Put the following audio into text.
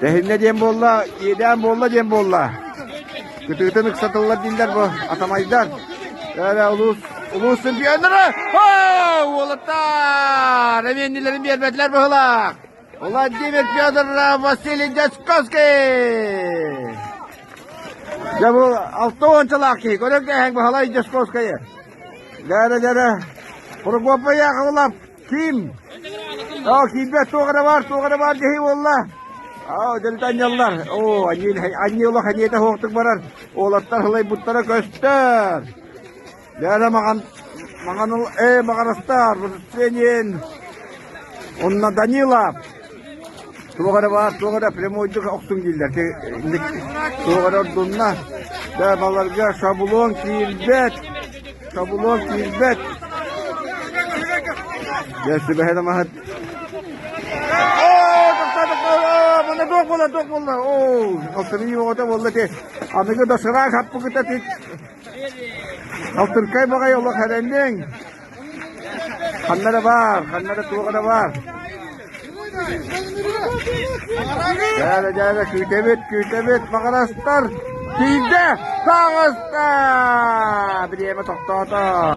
Тэһиннэ диэн буолла, иэдээн буолла диэн буолла. Кытыытын ыксатыллар дииллэр бу атамайдар. Эрэ улуус улуус чемпионнара! Уолаттар! Эмиэннилэрин биэрбэтилэр быһылаах. Владимир Федоров, Василий Дьячковский! Дьэ бу алта уончалаах киһи, көрөн кээһэҥ Баһылай Дьячковскайы. Дьэрэ дьэрэ, Прокопий Яковлев Ким? Оо, киирбэт туох эрэ баар, туох эрэ баар дьиһи буолла. Оо, дьэлитэ анньаллар. Оо, анньыы олох эниэтэ суохтук барар. Уолаттар сылайбыттара көстөр. Дьэрэ маҕан, маҕан, ээ, маҕарастар, Василий Онно Данилов. Туох эрэ баар, туох эрэ прямойдук охсун дииллэр. Туох эрэ ордунна. Дьэ, баларга шаблон киирбэт. Шаблон киирбэт. Дьэ, сүбэһин амаһыт. Оо, тохтоо, тохтоо, манна туох буолла, туох буолла? Оо, алтырыы оҕото буолла ти. Аныгы да сыраак хаппыкыта ти. Алтыркай баҕай олох эрэнниҥ. Ханна да баар, ханна да туох да баар. Дьээдэ, дьээдэ, күүтэбит, күүтэбит, маҕарастар! Тиийдэ! Таҕыста! Бириэмэ тохтоото.